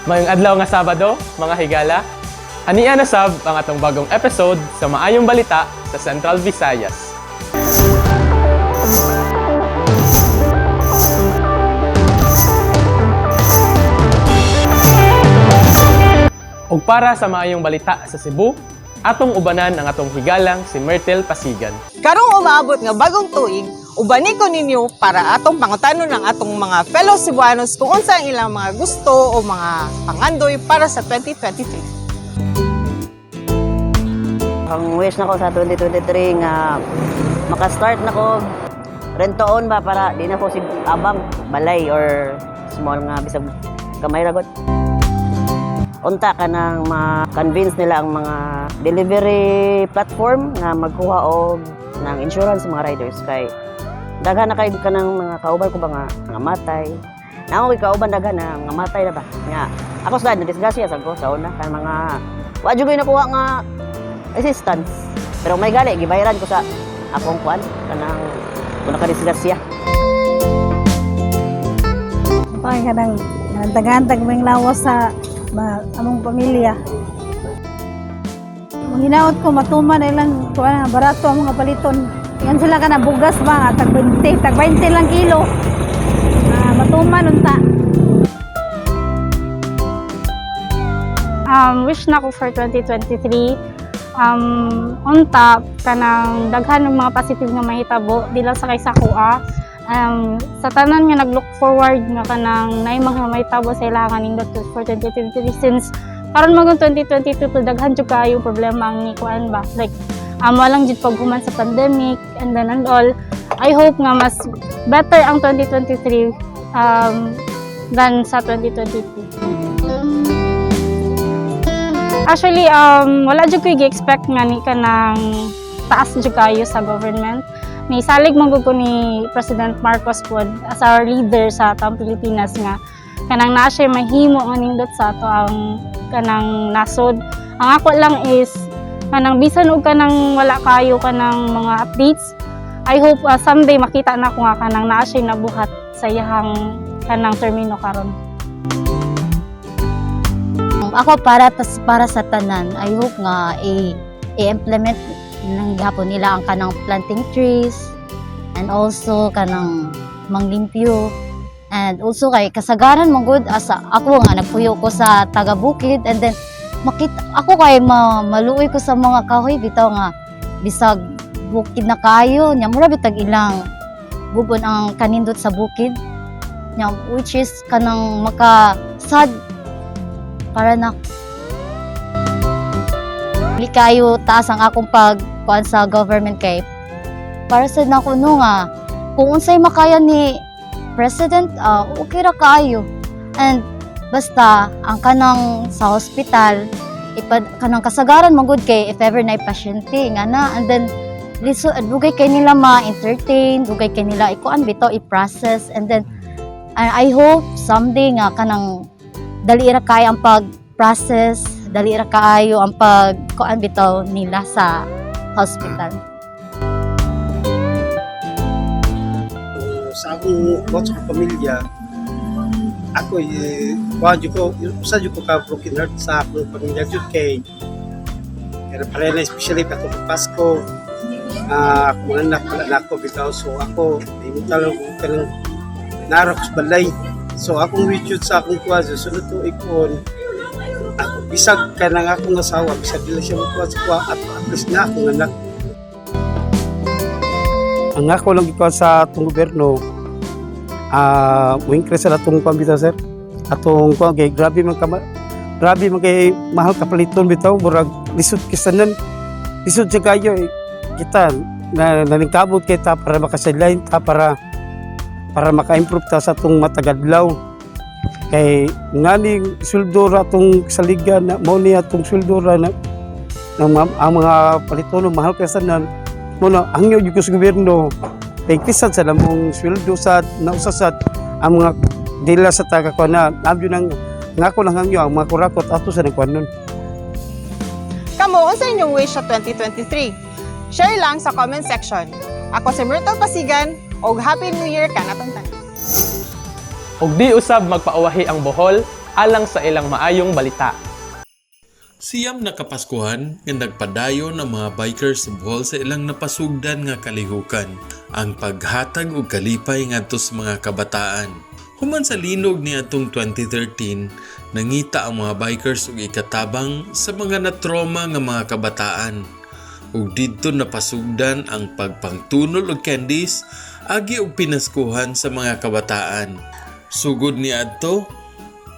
Maayong adlaw nga Sabado, mga higala. Ania na sab ang atong bagong episode sa Maayong Balita sa Central Visayas. Ug para sa Maayong Balita sa Cebu, atong ubanan ang atong higalang si Myrtle Pasigan. Karong umaabot nga bagong tuig, ubani ko ninyo para atong pangutanon ang atong mga fellow Cebuanos kung unsa ang ilang mga gusto o mga pangandoy para sa 2023. Ang wish nako sa 2023 nga maka-start na ko rentoon ba para di na ko si abang balay or small nga bisag gamay ra gud. Unta ka nang ma-convince nila ang mga delivery platform nga magkuha og ng insurance sa mga riders kay daghan na kay kanang mga kauban ko ba nga mga matay. Namo kay kauban daghan na mga matay na ba. Nga ako sa na disgrasya sa ko sa una kay mga wa jud ko'y nakuha nga assistance. Pero may gali, gibayaran ko sa akong kuan kanang kung nakadisgrasya. Pag kanang daghan-tag may lawas sa among pamilya. Ang hinaot ko matuman na ilang kuan nga barato ang mga paliton. Yan sila kana bugas ba nga tag 20, tag 20 lang kilo. Ah, matuman unta. Wish na ko for 2023, unta kanang daghan ng mga positive nga mahitabo di lang sa kay sa kuha, sa tanan nga nag-look forward nga kanang naay mga mahitabo sa ilang nindot for 2023, since karon magong 2022 to daghan jud kaayo problema ang ni kuan ba, like walang jud paghuman sa pandemic and then and all. I hope nga mas better ang 2023 than sa 2022. Actually, wala jud ko gi-expect nga ni kanang taas jud kayo sa government. Ni salig man gud ko ni President Marcos pod as our leader sa atong Pilipinas nga kanang naa siya mahimo nga nindot sa ato ang kanang nasod. Ang ako lang is kanang bisan og kanang wala kayo kanang mga updates, I hope someday makita na ko nga kanang naa siya nabuhat sa iyahang kanang termino karon. Ako para sa tanan, I hope nga i-implement ng gihapon nila ang kanang planting trees and also kanang manglimpyo and also kay kasagaran man gud asa ako nga nagpuyo ko sa taga bukid and then makita ako kay maluoy ko sa mga kahoy bitaw nga bisag bukid na kaayo nya mura bitag ilang gubon ang kanindot sa bukid nya, which is kanang maka sad para na dili kayo taas ang akong pag kuan sa government kay para sa nako no nga kung unsay makaya ni president, okay ra kaayo. And basta ang kanang sa hospital ipad kanang kasagaran man gud kay if ever na pasyente nga na and then liso dugay kay nila ma-entertain, dugay kay nila ikuan bitaw i-process. And then I hope someday nga kanang dali ra kaayo ang pag-process, dali ra kaayo ang pag kuan bitaw nila sa hospital. Sa akong kuwan sa akong pamilya, ako eh, kuwan jud ko, usa jud ko ka broken heart sa akong pamilya jud kay pero pare na especially katong Pasko, akong mga anak wala na ako bitaw, so ako nahimutang lang ko kanang naa ra ko sa balay. So akong wish jud sa akong kuwan sa sunod tuig kon ako bisag kanang akong asawa bisag dili siya mokuha sa kuha at least na akong anak. Ang ako lang ikaw sa atong gobyerno, mo increase sa atong kuan bitaw, sir, atong kuan kay grabe man kay mahal kapaliton bitaw, murag lisod kisanan, lisod siya kayo eh. Kita na naningkamot kay ta para makasideline ta para maka-improve ta sa atong matagadlaw kay nganing sweldo ra atong saligan na mao ni atong sweldo ra na ng ang mga palitono mahal kay sanan mo na hangyo jud ko sa gobyerno pa-increase sa namong sweldo sa nausa sa ang mga dila sa taga kuan na abyo nang nga ako lang hangyo ang mga kurakot ato sa nagkuan nun. Kamo, unsa inyong wish sa 2023? Share lang sa comment section. Ako si Myrtle Pasigan, og Happy New Year kanatong tanan. Ug di usab magpauwahi ang Bohol. alang sa ilang maayong balita. 9 na Kapaskuhan nga nagpadayon ang mga bikers sa Bohol sa ilang napasugdan nga kalihukan, ang paghatag og kalipay ngadto sa mga kabataan. Human sa linog niadtong 2013, nangita ang mga bikers og ikatabang sa mga natroma nga mga kabataan. Ug didto napasugdan ang pagpangtunol og candies agi og pinaskuhan sa mga kabataan. Sugod niadto,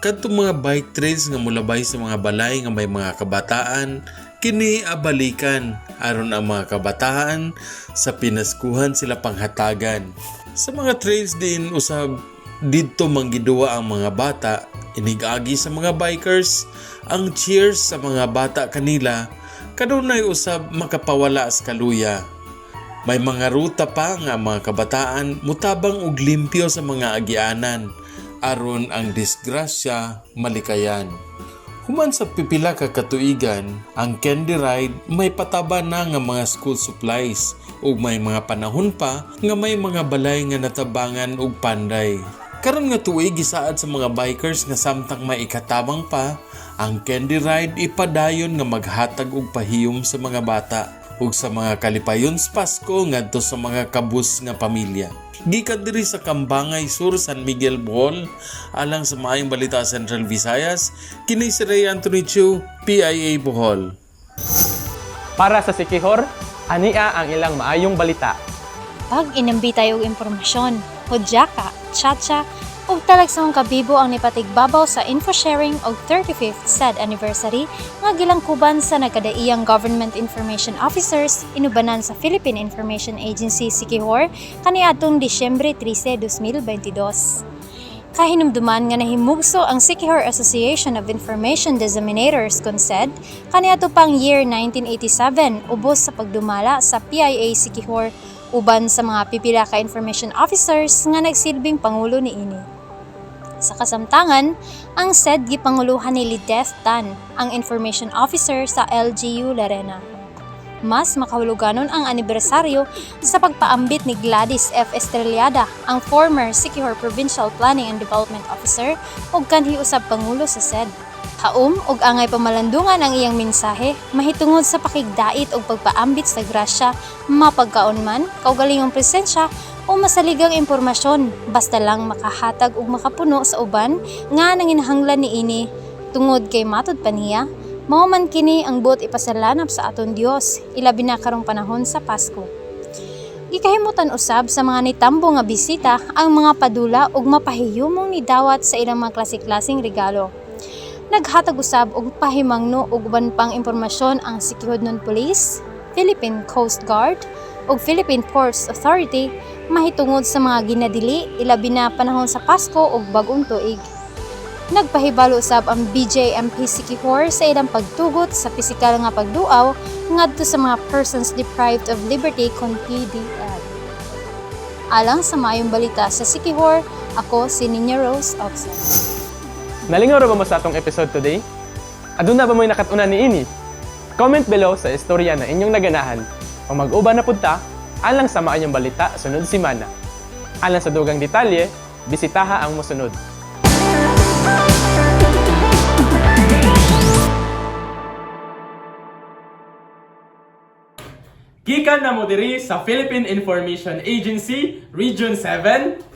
kadtong mga bike trails nga mulabay sa mga balay nga may mga kabataan kini abalikan aron ang mga kabataan sa pinaskuhan sila panghatagan. Sa mga trails din usab didto manggiduwa ang mga bata inigagi sa mga bikers ang cheers sa mga bata kanila kanunay usab makapawala sa kaluya. May mga ruta pa nga mga kabataan mutabang og limpyo sa mga agianan aron ang disgrasya malikayan. Human sa pipila ka katuigan, ang Candy Ride may pataba na nga mga school supplies ug may mga panahon pa nga may mga balay nga natabangan og panday. Karon nga tuig gisaad sa mga bikers nga samtang may ikatabang pa, ang Candy Ride ipadayon nga maghatag og pahiyom sa mga bata ug sa mga kalipayon sa Pasko ngadto sa mga kabus nga pamilya. Gikan diri sa Kambangay Sur, San Miguel, Bohol, alang sa Maayong Balita Central Visayas, kini si Ray Anthony Chu, PIA Bohol. Para sa Siquijor, ania ang ilang maayong balita. Pag inambi tayo og impormasyon, hudyaka, chacha, ug talagsaong kabibo ang nipatigbabaw sa info-sharing og 35th SED anniversary nga gilangkuban sa nagkadaiyang Government Information Officers inubanan sa Philippine Information Agency Siquijor kaniadtong Disyembre 13, 2022. Kahinumduman nga nahimugso ang Siquijor Association of Information Disseminators kon SED kaniadto pang year 1987 ubos sa pagdumala sa PIA Siquijor uban sa mga pipila ka information officers nga nagsilbing pangulo niini. Sa kasamtangan, ang SED gipanguluhan ni Lideth Tan, ang information officer sa LGU Larena. Mas makahuluganon ang anibersaryo sa pagpaambit ni Gladys F. Estrellada, ang former Siquijor Provincial Planning and Development Officer ug kanhi usab pangulo sa SED. Haom ug angay pamalandungan ang iyang mensahe mahitungod sa pakigdait ug pagpaambit sa grasya, mapagkaon man, kaugalingong presensya o masaligang impormasyon basta lang makahatag ug makapuno sa uban nga nanginahanglan niini tungod kay matud pa niya mao man kini ang buot ipasalanap sa aton Dios, ilabi na karong panahon sa Pasko. Gikahimutan usab sa mga nitambo nga bisita ang mga padula ug mapahiyumong nidawat sa ilang mga klase-klaseng regalo. Naghatag usab og pahimangno ug uban pang impormasyon ang Siquijornon Police, Philippine Coast Guard ug Philippine Ports Authority mahitungod sa mga ginadili ilabi na panahon sa Pasko ug Bag-ong Tuig. Nagpahibalo usab ang BJMP Siquijor sa ilang pagtugot sa pisikal nga pagduaw ngadto sa mga persons deprived of liberty kon PDL. Alang sa Maayong Balita sa Siquijor, ako si Ninya Rose Oxon. Nalingaw ra ba mo sa atong episode today? Aduna ba mo'y nakat-unan niini? Comment below sa istorya na inyong naganahan. O mag-uban na pud ta alang sa Maayong Balita sunod simana. Alang sa dugang detalye, bisitaha ang mosunod. Gikan na mo diri sa Philippine Information Agency, Region 7.